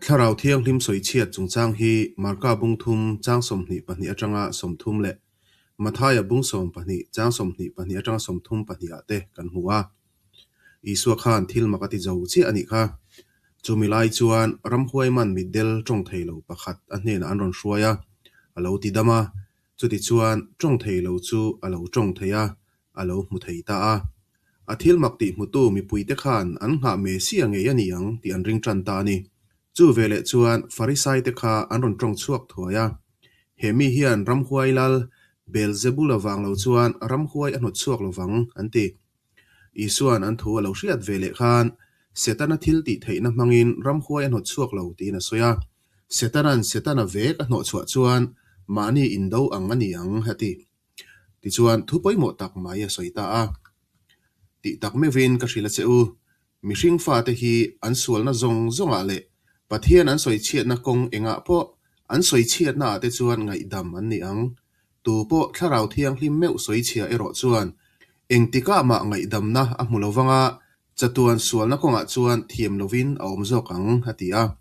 Thlarau Thianghlim sawichhiat chungchang hi Marka bung thum chang 22 atanga 30 leh Mathaia bung 12 chang 22 atanga 32 ah te kan hmu a. Isua khan thil mak a ti zo chiah a nih kha. Chumi lai chuan ramhuai man mitdel tawng thei lo pakhat a hnenah an rawn hruai a, a lo ti dam a. Chutichuan tawng thei lo chu a lo tawng thei a, a lo hmu thei ta a. A thil mak tih hmutu mipuite khan an nghah Messia ngei a ni ang tih an ring tan ta a ni. Chu veleh chuan Farisaite kha an rawn tawng chhuak thuai a. He mi hian ramhuai lal Beelzebul avang lo chuan ramhuai a hnawt chhuak lovang, an ti. Isua'n an thu a lo hriat ve leh khan Setana thil tih theihna hmangin ramhuai a hnawt chhuak lo tiin a sawi a. Setana'n Setana vek a hnawh chhuah chuan mahni indo ang a ni ang, a ti. Tichuan, thu pawimawh tak mai a sawi ta a. Tih tak meuhin ka hrilh a che u, mihring fate hi an sualna zawng zawngah leh Pathian an sawichhiatna kawng engah pawh an sawichhiatnaah te chuan ngaihdam an ni ang. Tu pawh Thlarau Thianghlim meuh sawichhia erawh chuan engtikah mah ngaihdamna a hmu lo vang a, chatuan sualna kawngah chuan thiam lovin a awm zawk ang, a ti a.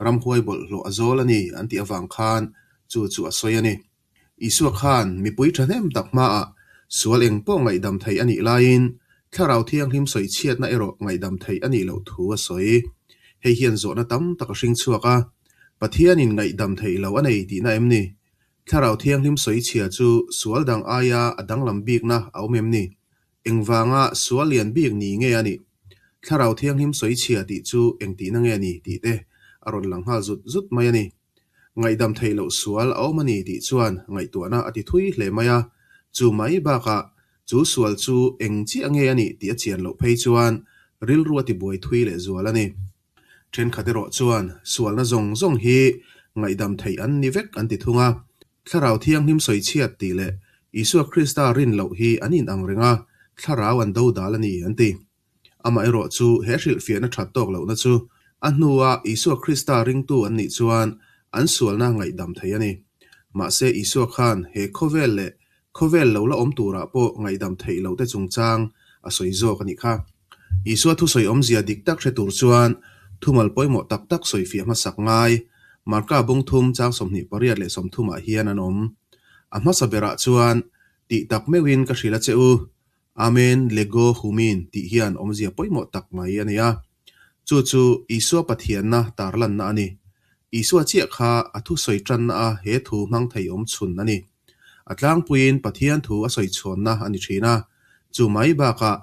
Ramhuai bawlhhlawh a zawl a ni an tih avang khan chu chu a sawi a ni. Isua khan mipui thahnem tak hmaah sual eng pawh ngaihdam theih a nih laiin Thlarau Thianghlim sawichhiatna erawh ngaihdam theih a nih loh thu a sawi. Hei hian zawhna tam tak a hring chhuak a, Pathianin ngaihdam theih loh a nei tihna em ni? Thlarau Thianghlim sawichhia chu sual dang aia a danglam bikna a awm em ni? Engvanga sual lian bik ni nge a nih? Thlarau Thianghlim sawichhia tih chu engtihna nge ni tih te a rawn lang nghal zut zut mai a ni. Ngaihdam theih loh sual a awm a ni tih chuan ngaihtuahna a ti thui hle mai a, chu mai bakah chu sual chu eng chiah nge a nih tih a chian loh phei chuan rilru a ti buai thui leh zual a ni. Thenkhat erawh chuan sualna zawng zawng hi ngaihdam theih an ni vek an ti thung a, Thlarau Thianghlim sawichhiat tih leh Isua Krista rin loh hi an inang reng a, thlarau an dodal a ni an ti. Amaherawh chu he hrilhfiahna that tawk lohna chu a hnua Isua Krista ringtu an nih chuan an sualna ngaihdam thei a ni. Mahse Isua khan he khawvel leh khawvel lo la awm turah pawh ngaihdam theih lohte chungchang a sawi zawk a nih kha. Isua thusawi awmzia dik tak hre tur chuan thumal pawimawh tak tak sawifiah hmasak ngai Marka bung thum chang 28 leh 30 ah hian an awm. A hmasa berah chuan tih tak meuhin ka hrilh a che u, Amen, Lego Humin tih hian awmzia pawimawh tak mai a nei a. Chu chu Isua Pathianna tarlanna a ni. Isua chiah kha a thusawi tanna a he thu hmang thei awm chhun a ni. A tlangpuiin Pathian thu a sawi chhawnna a ni thin a. Chu mai bakah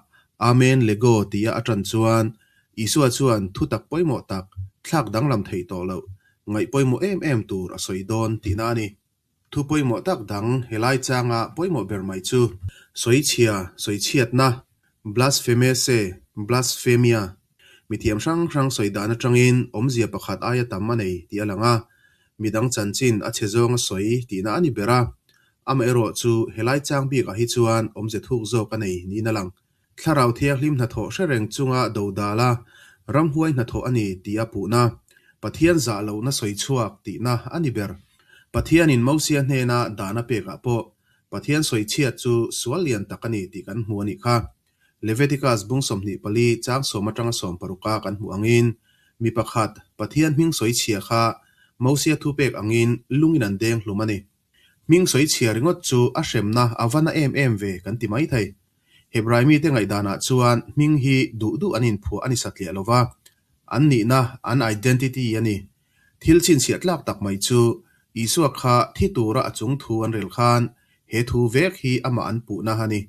Amen, Lego tia a tan chuan Isua chuan thu tak pawimawh tak, thlak danglam theih tawh loh, ngaih pawimawh em em tur a sawi dawn tihna a ni. Thu pawimawh tak dang helai changa pawimawh ber mai chu sawichhia, sawichhiatna, blasphemese, blasphemia, mithiam hrang hrang sawi dan atangin awmzia pakhat aia tam a nei tih a lang a, midang chanchin a chhe zawnga sawi tihna a ni ber a, amaherawh chu helai chang bikah hi chuan awmze thuk zawk a nei niin a lang. Thlarau Thianghlim hnathawh hre reng chunga dodal a, ramhuai hnathawh a ni tih a puhna, Pathian zah lohna sawi chhuak tihna a ni ber. Pathianin Mosia hnena dan a pekah pawh Pathian sawi chhiat chu sual lian tak a ni tih kan hmu a nih kha. Leviticus bung 24 chang sawm atanga sawm paruka kan hmuh angin mi pakhat Pathian hming sawi chhia kha Mosia thupek angin lungin an deng hlum a ni. Hming sawi chhia ringawt chu a hremna a va na em em ve kan ti mai thei. Hebrai mite ngaihdanah chuan hming hi duh duh an inphuah a ni satliah lo va, an nihna, an identity, a ni. Thil chhinchhiah tlak tak mai chu Isua kha thi tura a chung thu an rel khan he thu vek hi amah an puhna a ni.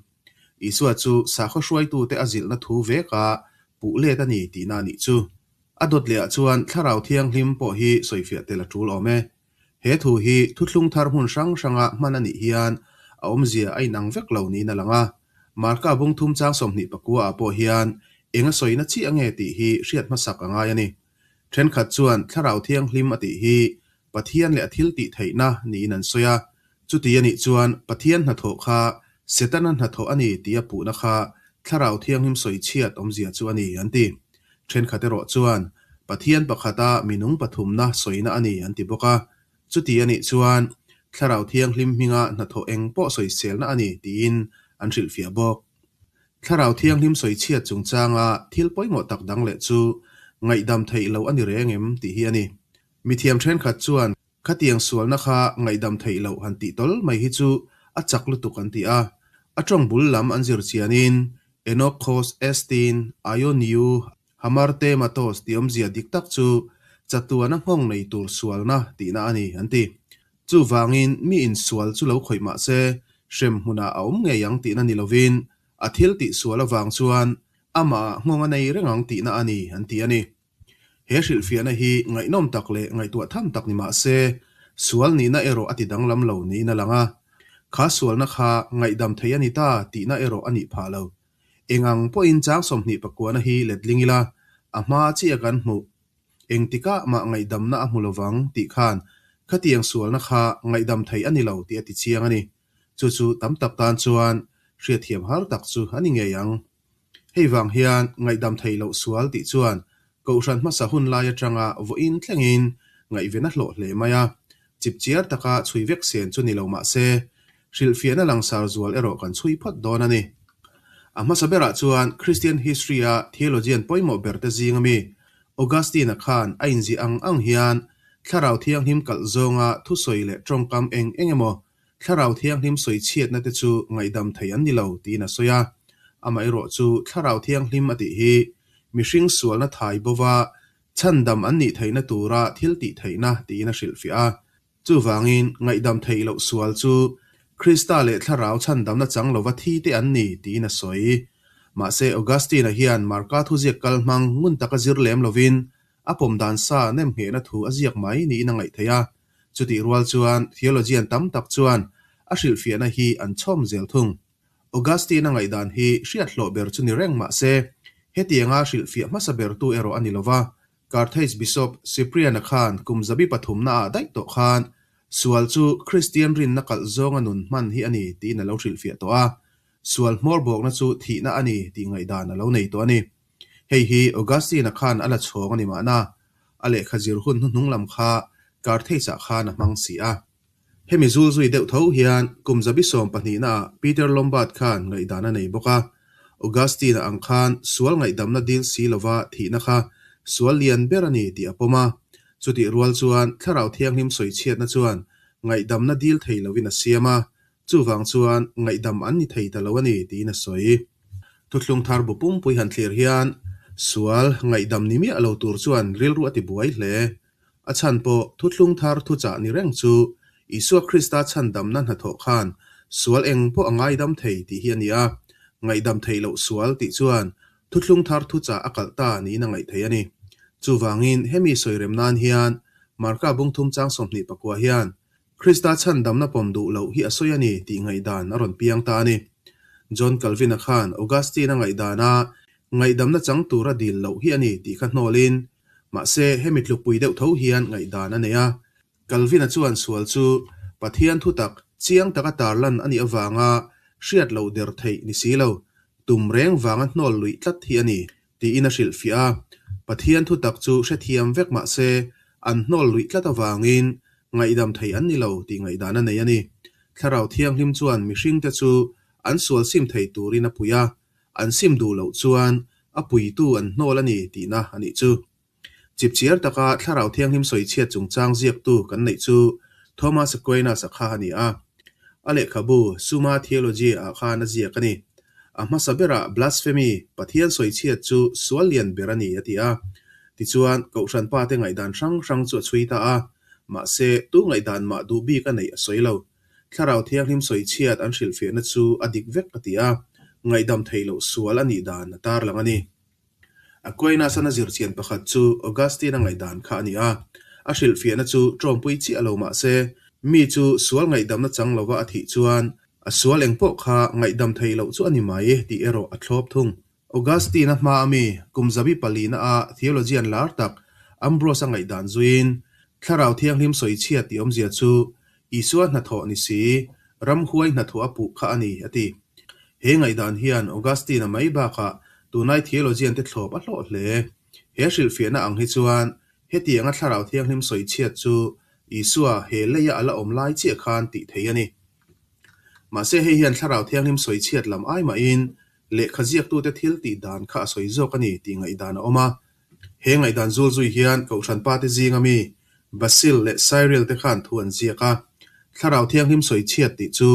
Isua chu sakhaw hruaitute a zilhna thu veka puh let a ni tihna a nih chu. A dawt lehah chuan Thlarau Thianghlim pawh hi sawifiah tel a tul awm e. He thu hi thuthlung thar hmun hrang hranga hman a nih hian a awmzia a inang vek lo niin a lang a. Marka bung thum chang 24 ah pawh hian eng a sawina chiah nge tih hi hriat hmasak a ngai a ni. Thenkhat chuan Thlarau Thianghlim a tih hi Pathian leh a thil tih theihna niin an sawi a. Chuti a nih chuan Pathian hnathawh kha Setana hnathawh a ni tih a puhna kha Thlarau Thianghlim sawi chhiat awmzia chu a ni an ti. Thenkhat erawh chuan Pathian pakhata minung pathumna sawina a ni an ti bawk a. Chuti a nih chuan Thlarau Thianghlim hminga hnathawh eng pawh sawiselna a ni tiin an hrilhfiah bawk. Thlarau Thianghlim sawi chhiat chungchanga thil pawimawh tak dang leh chu ngaihdam theih loh a ni reng em tih hi a ni. Mithiam thenkhat chuan khatiang sualna kha ngaihdam theih loh han tih tawl mai hi chu a chak lutuk an ti a. A tawng bul lam an zir chianin Enochos estin Ioniu Hamartematos tih awmzia dik tak chu chatuana nghawng nei tur sualna tihna a ni an ti. Chuvangin mi insual chu lo khawih mah se hrem hmunah a awm ngei ang tihna ni lovin a thil tih sual avang chuan amah nghawng a nei reng ang tihna a ni an ti a ni. He hrilhfiahna hi ngaihnawm tak leh ngaihtuah tham tak ni mah se, sual nihna erawh a ti danglam lo niin a lang a. Kha sualna kha ngaihdam thei a ni ta tihna erawh a nih phah lo. Eng ang pawhin chang 24na hi letling ila, a hma chiah kan hmuh. Engtikah mah ngaihdamna a hmu lovang tih khan khatiang sualna kha ngaihdam thei a ni lo tih a ti chiang a ni. Chu chu tam tak tan chuan hriatthiam har tak chu a ni ngei ang. Hei vang hian ngaihdam theih loh sual tih chuan Kohhran hmasa hun lai atanga vawiin thlengin ngaihven a hlawh hle mai a. Chipchiar taka chhui vek sen chu ni lo mah se, hrilhfiahna langsar zual erawh kan chhui phawt dawn a ni. A hmasa berah chuan Christian history-a theologian pawimawh berte zing ami Augustine-a khan a inziah ang ang hian Thlarau Thianghlim kalh zawnga thusawi leh tawngkam eng eng emaw Thlarau Thianghlim sawi chhiatna te chu ngaihdam thei an ni lo tiin a sawi a. Amaherawh chu Thlarau Thianghlim a tih hi mihring sualna thai bova chhandam an nih theihna tura thil tih theihna tiin a hrilhfiah a. Chuvangin ngaihdam theih loh sual chu Krista leh Thlarau chhandamna chang lova thi te an ni tiin a sawi. Mahse Augustine-a hian Marka thuziak kal hmang ngun taka zir lem lovin a pawm dan sa nemnghehna thu a ziak mai niin a ngaih theih a. Chutih rual chuan theologian tam tak chuan a hrilhfiahna hi an chhawm zel thung. Augustine-a ngaihdan hi hriat hlawh ber chu ni reng mah se, hetianga hrilhfiah hmasa bertu erawh a ni lova, Carthage Bishop Cyprian-a khan kum zabi pathumnaah daih tawh khan sual chu Kristian rinna kalh zawnga nun hman hi a ni tiin a lo hrilhfiah tawh a, sual hmawr bawkna chu thihna a ni tih ngaihdan a lo nei tawh a ni. Hei hi Augustine-a khan a la chhawng a ni mahna, a lehkha zir hun hnuhnung lam kha Carthage-ah khan a hmang si a. Hemi zul zui deuh tho hian kum zabi sawm pahnihnaah Peter Lombard khan ngaihdan a nei bawk a. Augustine-a ang khan sual ngaihdamna dil si lova thihna kha sual lian ber a ni tih a pawm a. Chutih rual chuan Thlarau Thianghlim sawichhiatna chuan ngaihdamna dil thei lovin a siam a, Chuvang chuan ngaihdam an ni thei ta lo a ni tiin a sawi. Thuthlung thar bu pumpui han thlir hian sual ngaihdam ni miah lo tur chuan rilru a ti buai hle. A chhan pawh thuthlung thar thuchah ni reng chu Isua Krista chhandamna hnathawh khan sual eng pawh a ngaidam thei tih hi a ni a. Ngaihdam theih loh sual tih chuan thuthlung thar thuchah a kalh ta niin a ngaih theih a ni. Chuvangin hemi sawirem nan hian Marka bungthum chang 29 hian Krista chhandamna pawm duh loh hi a sawi a ni tih ngaihdan a rawn piang ta a ni. John Calvin-a khan Augustine-a ngaihdana ngaihdamna chang tura dil loh hi a ni tih kha hnawlin, mahse hemi tlukpui deuh tho hian ngaihdan a nei a. Calvin-a chuan sual chu Pathian thutak chiang taka tarlan a nih avanga hriat loh der theih ni si lo, tum reng vanga hnawl luih tlat hi a ni tiin a hrilhfiah a. Pathian thutak chu hrethiam vek mah se, an hnawl luih tlat avangin ngaihdam thei an ni lo tih ngaihdan a nei a ni. Thlarau Thianghlim chuan mihringte chu an sual sim thei turin a pui a, an sim duh loh chuan a puitu an hnawl a ni tihna a nih chu. Chipchiar taka Thlarau Thianghlim sawichhiat chungchang ziaktu kan neih chu Thomas Aquinas-a kha a ni a. A lehkhabu Summa Theologiae-ah khan a ziak a ni. A hmasa berah blasphemy, Pathian sawichhiat chu sual lian ber a ni a ti a. Tichuan, Kohhran pate ngaihdan hrang hrang chu a chhui ta a. Mahse, tu ngaihdan mah duh bik a neih a sawi lo. Thlarau Thianghlim sawichhiat an hrilhfiahna chu a dik vek a ti a, ngaihdam theih loh sual a nih dan a tarlang a ni. Aquinas-an a zirchian pakhat chu Augustine-a ngaihdan kha a ni a. A hrilhfiahna chu ṭawmpui chiah lo mah se, mi chu sual ngaihdamna chang lova a thih chuan a sual eng pawh kha ngaihdam thei loh chu a ni mai tih erawh a thlawp thung. Augustine-a hma ami kum zabi palina-a theologian lar tak Ambrose-a ngaihdan zuiin, Thlarau Thianghlim sawichhia tih awmzia chu Isua hnathawh ni si, ramhuai hnathawh a puh kha a ni, a ti. He ngaihdan hian Augustine-a mai bakah tunlai theologian te thlawp a hlawh hle. He hrilhfiahna ang hi chuan hetianga Thlarau Thianghlim sawichhiat chu Isua he leia a la awm lai chiah khan tih thei a ni. Mahse hei hian Thlarau Thianghlim sawichhiat lam ai mahin lehkha ziaktute thil tih dan kha a sawi zawk a ni tih ngaihdan a awm a. He ngaihdan zul zui hian Kohhran pate zinga mi Basil leh Cyril te khan thu an ziak a. Thlarau Thianghlim sawichhiat tih chu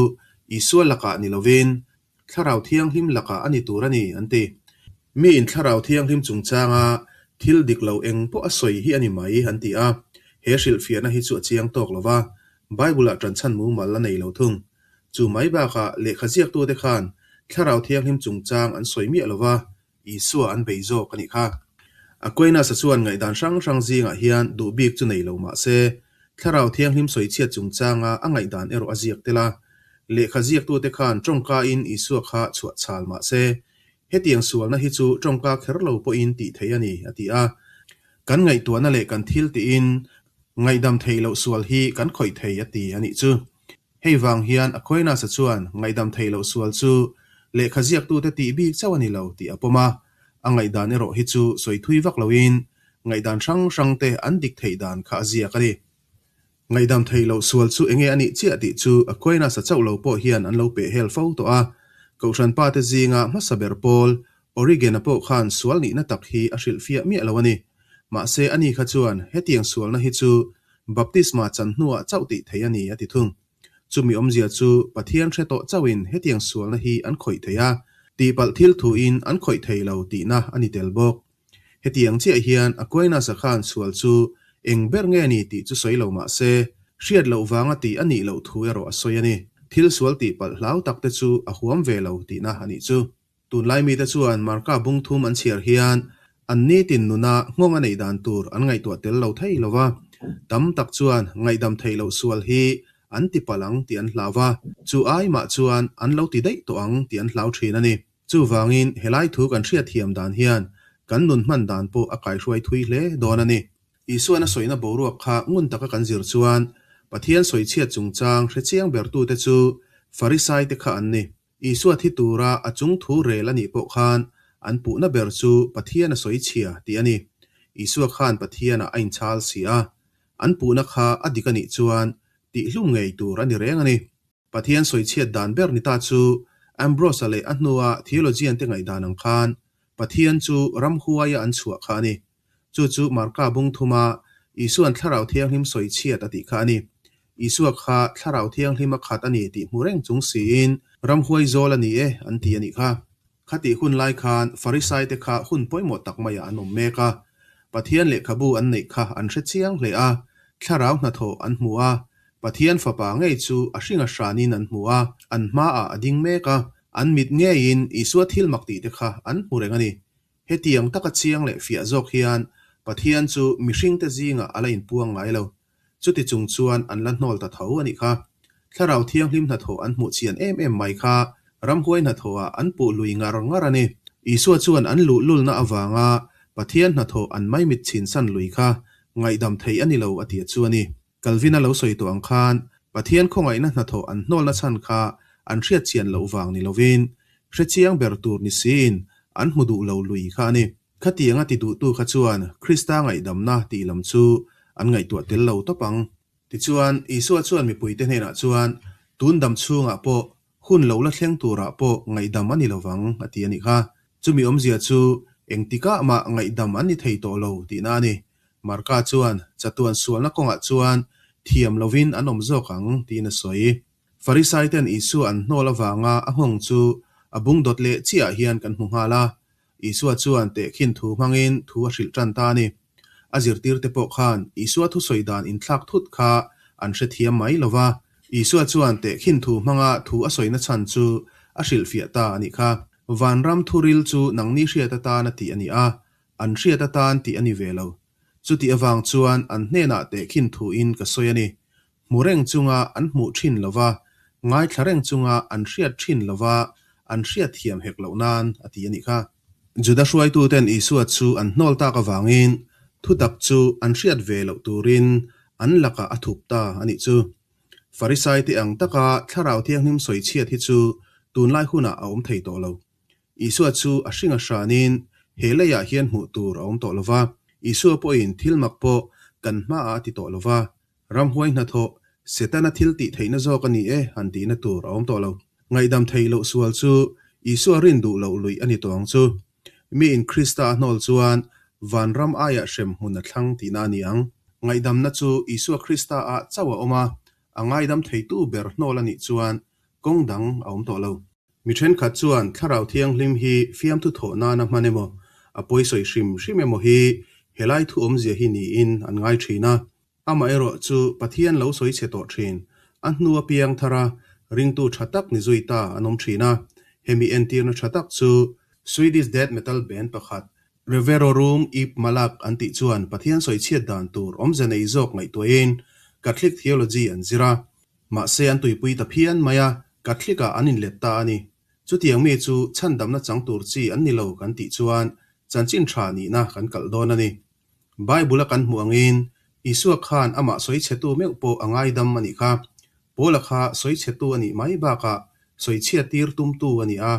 Isua lakah ni lovin Thlarau Thianghlim lakah a ni tur a ni, an ti. Miin Thlarau Thianghlim chungchanga thil dik lo eng pawh a sawi hi a ni mai, an ti a. He hrilhfiahna hi chu a chiang tawk lo va, Bible-ah ṭanchhan mumal a nei lo thung. Chu mai bakah lehkha ziaktute khan Thlarau Thianghlim chungchang an sawi miah lo va, Isua an bei zawk a nih kha. Aquinas-a chuan ngaihdan hrang hrang zingah hian duh bik chu nei lo mah se, Thlarau Thianghlim sawichhiat chungchanga a ngaihdan erawh a ziak tel a. Lehkha ziaktute khan tawngkain Isua kha chhuah chhal mah se, hetiang sualna hi chu tawngka kher lo pawhin tih theih a ni, a ti a. Kan ngaihtuahna leh kan thil tihin ngaihdam theih loh sual hi kan khawih thei a ti a nih chu. Hei vang hian Aquinas-a chuan ngaihdam theih loh sual chu lehkha ziaktute tih bik chauh a ni lo tih a pawm a, a ngaihdan erawh hi chu sawi thui vak loin ngaihdan hrang hrangte an dik theih dan kha a ziak a ni. Ngaihdam theih loh sual chu enge a nih chiah tih chu Aquinas-a chauh lo pawh hian an lo peh hel fo tawh a, Kohhran pate zinga hmasa ber pawl Origen-a pawh khan sual nihna tak hi a hrilhfiah miah lo a ni. Mahse, ani kha chuan hetiang sualna hi chu baptisma chan hnuah chauh tih theih a ni a ti thung. Chumi awmzia chu Pathian hre tawh chauhin hetiang sualna hi an khawih thei a, tihpalh thil thuin an khawih thei lo tihna a ni tel bawk. Hetiang chiah hian Aquinas-a khan sual chu eng ber nge ni tih chu sawi lo mah se, hriat loh vanga tih a nih loh thu erawh a sawi a ni. Thil sual tihpalh hlau takte chu a huam ve lo tihna a nih chu. Tunlai mite chuan Marka bung thum an chhiar hian an nitin nuna nghawng a neih dan tur an ngaihtuah tel lo thei lo va. Tam tak chuan ngaihdam theih loh sual hi an ti palh ang tih an hlau va, chu ai mah chuan an lo ti daih tawh ang tih an hlau thin a ni. Chuvangin helai thu kan hriatthiam dan hian kan nun hman dan pawh a kaihruai thui hle dawn a ni. Isuan a sawina boruak kha ngun taka kan zir chuan Pathian sawichhiat chungchang hrechiang bertute chu Farisaite kha an ni. Isua thi tura a chung thu rel a nih pawh khan an puhna ber chu Pathian a sawi chhia tih a ni. Isua khan Pathianah a inchhal si a, an puhna kha a dik a nih chuan tihhlum ngei tur a ni reng a ni. Pathian sawi chhiat dan ber ni ta chu Ambrose-a leh a hnua theologian te ngaihdan ang khan Pathian chu ramhuaia an chhuah kha a ni. Chu chu Marka bung thuma Isua'n Thlarau Thianghlim sawi chhiat a tih kha a ni. Isua kha Thlarau Thianghlim a khat a ni tih hmu reng chung siin ramhuai zawl a ni e an ti a nih kha. Khatih hun lai khan Farisaite kha hun pawimawh tak maiah an awm mek a. Pathian lehkhabu an neih kha an hre chiang hle a, Thlarau hnathawh an hmu a, Pathian Fapa ngei chu a hringa hranin an hmu a, an hmaah a ding mek a, an mit ngeiin Isua thil mak tihte kha an hmu reng a ni. Hetiang taka chiang leh fiah zawk hian Pathian chu mihringte zingah a la inpuang ngai lo. Chuti chung chuan an la hnawl ta tho a nih kha. Thlarau Thianghlim hnathawh an hmuh chian em em mai kha ramhuai hnathawhah an puh lui ngar ngar a ni. Isua chuan an luhlulna avanga Pathian hnathawh an maimit chhinsan lui kha ngaihdam theih a ni lo a ti chu a ni. Calvin-a lo sawi tawh ang khan Pathian khawngaihna hnathawh an hnawlna chhan kha an hriat chian loh vang ni lovin, hrechiang ber tur ni siin an hmu duh lo lui kha a ni. Khatianga ti duhtu kha chuan Krista ngaihdamna tih lam chu an ngaihtuah tel lo tawp ang. Tichuan, Isua chuan mipuite hnenah chuan, Tun dam chhungah pawh Hun lo la thleng turah pawh ngaihdam a ni lovang, a ti a nih kha. Chumi awmzia chu engtikah mah ngaihdam an ni thei tawh lo tihna a ni. Marka chuan chatuan sualna kawngah chuan thiam lovin an awm zawk ang tiin a sawi. Farisaiten Isua an hnawl avanga a nghawng chu a bung dawt leh chiahah hian kan hmu nghal a. Isua chuan tehkhin thu hmangin thu a hrilh tan ta a ni. A zirtirte pawh khan Isua thusawi dan inthlak thut kha an hrethiam mai lo va. Isua chuan tehkhin thu hmanga thu a sawina chhan chu a hrilhfiah ta a nih kha. Vanram thuril chu nangni hriat atan a tih a ni a, an hriat atan tih a ni ve lo. Chutih avang chuan an hnenah tehkhin thuin ka sawi a ni. Hmu reng chunga an hmuh thin lo va, ngaithla reng chunga an hriat thin lo va, an hriat thiam hek loh nan, a ti a nih kha. Juda hruaituten Isua chu an hnawl tak avangin thutak chu an hriat ve loh turin an lakah a thup ta a nih chu. Farisaite ang taka Thlarau Thianghlim sawichhiat hi chu tunlai hunah a awm thei tawh lo. Isua chu a hring a hranin he leiah hian hmuh tur a awm tawh lo va, Isua pawhin thil mak pawh kan hmaah a ti tawh lo va, ramhuai hnathawh Setana thil tih theihna zawk a ni e han tihna tur a awm tawh lo. Ngaihdam theih loh sual chu Isua rin duh loh luih a ni tawh ang chu. Miin Krista a hnawl chuan vanram aiah hrem hmun a thlang tihna a ni ang. Ngaihdamna chu Isua Krista ah chauh a awm a, a ngaidam theitu ber hnawl a nih chuan kawng dang a awm tawh lo. Mi thenkhat chuan Thlarau Thianghlim hi fiamthu thawh nana hman emaw, a pawisawi hrim hrim emaw hi helai thu awmzia hi niin an ngai thin a. Amaherawh chu Pathian lo sawi chhe tawh thin, a hnu a piang thar a, ringtu tha tak ni zui ta an awm thin a. Hemi entirna tha tak chu Swedish death metal band pakhat Reverorum Ip Malak an tih chuan Pathian sawi chhiat dan tur awmze nei zawk ngaihtuahin Catholic theology an zir a. Mahse an tuipui ta phian mai a, Catholic-ah an inlet ta a ni. Chutiang mi chu chhandamna chang tur chi an ni lo kan tih chuan chanchin tha nihna kan kalh dawn a ni. Bible-a kan hmuh angin Isua khan amah sawichhetu meuh pawh a ngaidam a nih kha. Paula kha sawichhetu a nih mai bakah sawichhia tir tumtu a ni a.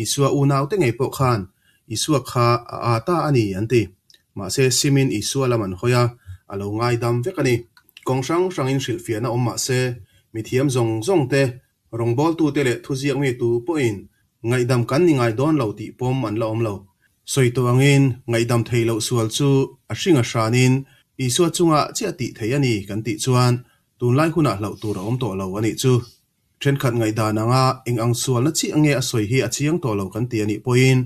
Isua unaute ngei pawh khan Isua kha a aa ta a ni an ti. Mahse simin Isua lam an hawi a, a lo ngaidam vek a ni. Kawng hrang hrangin hrilhfiahna awm mah se, mithiam zawng zawng te, rawngbawltute leh thuziak mi tu pawhin ngaihdam kan ni ngai dawn lo tih pawm an la awm lo. Sawi tawh angin ngaihdam thei loh sual chu a hring a hranin Isua chunga chiah tih thei a ni kan tih chuan tunlai hunah hlauh tur a awm tawh lo a nih chu. Thenkhat ngaihdan anga eng ang sualna chiah nge a sawi hi a chiang tawh lo kan ti a nih pawhin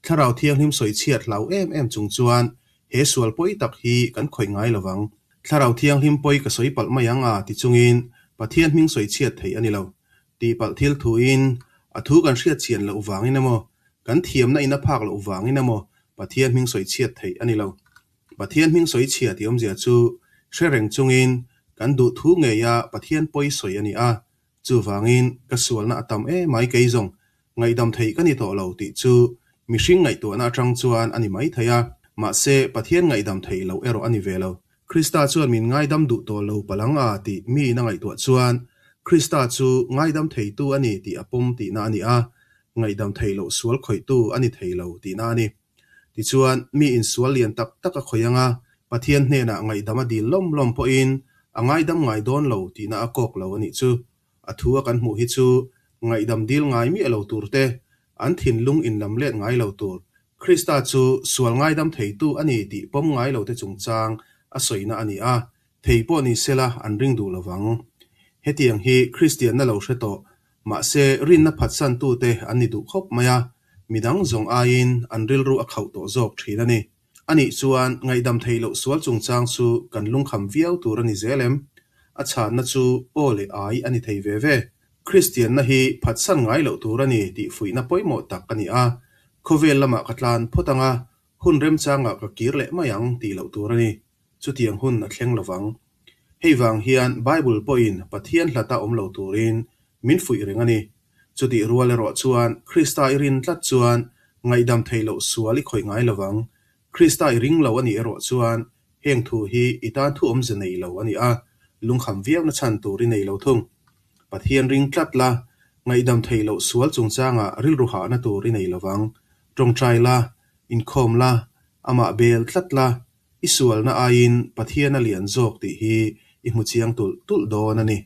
Thlarau Thianghlim sawi chhiat hlau em em chung chuan he sual pawi tak hi kan khawih ngai lo vang. Thlarau Thianghlim pawi ka sawi palh mai ang a ti chungin Pathian hming sawi chhiat theih a ni lo. Tihpalh thil thuin a thu kan hriat chian loh vangin emaw, kan thiamna in a phak loh vangin emaw Pathian hming sawi chhiat theih a ni lo. Pathian hming sawi chhia tih awmzia chu hre reng chungin kan duh thu ngeia Pathian pawi sawi a ni a, chuvangin ka sualna a tam emai kei zawng ngaihdam theih ka ni tawh lo tih chu mihring ngaihtuahna atang chuan a ni mai thei a, mahse Pathian ngaihdam theih loh erawh a ni ve lo. Krista chuan min ngaidam duh tawh lo palang a tih miin a ngaihtuah chuan Krista chu ngaidam theitu a ni tih a pawm tihna a ni a, ngaihdam theih loh sual khawihtu a ni thei lo tihna a ni. Tichuan, mi insual lian tak tak a khawih ang a, Pathian hnenah ngaihdam a dil lawm lawm pawhin a ngaidam ngai dawn lo tihna a kawk lo a nih chu. A thu a kan hmuh hi chu ngaihdam dil ngai miah lo tur te, an thinlung inlam let ngai lo tur, Krista chu sual ngaidam theitu a ni tih pawm ngai lo te chungchang a sawina a ni a, thei pawh ni sela an ring duh lo vang. Hetiang hi Kristianna lo hre tawh Mahse, rinna phatsantute an ni duh khawp mai a, midang zawng aiin an rilru a khauh tawh zawk thin a ni. Anih chuan ngaihdam theih loh sual chungchang chu kan lungkham viau tur a ni zel em? A chhanna chu aw leh ai a ni thei ve ve. Kristianna hi phatsan ngai loh tur a ni tih fuihna pawimawh tak a ni a, khawvel lamah ka tlan phawt ang a, hun remchangah ka kir leh mai ang tih loh tur a ni. Chutiang hun a thleng lovang. Hei vang hian Bible pawhin Pathian hlata awm lo turin min fuih reng a ni. Chutih rual erawh chuan Krista i rin tlat chuan ngaihdam theih loh sual i khawih ngai lovang. Krista i ring lo a nih erawh chuan heng thu hi i tan thu awmze nei lo a ni a, lungkham viauna chhan tur i nei lo thung. Pathian ring tlat la, ngaihdam theih loh sual chungchangah rilru hahna tur i nei lovang. Tawngtai la, inkhawm la, amah bel tlat la, I sualna aiin Pathian a lian zawk tih hi i hmu chiang tulh tulh dawn a ni.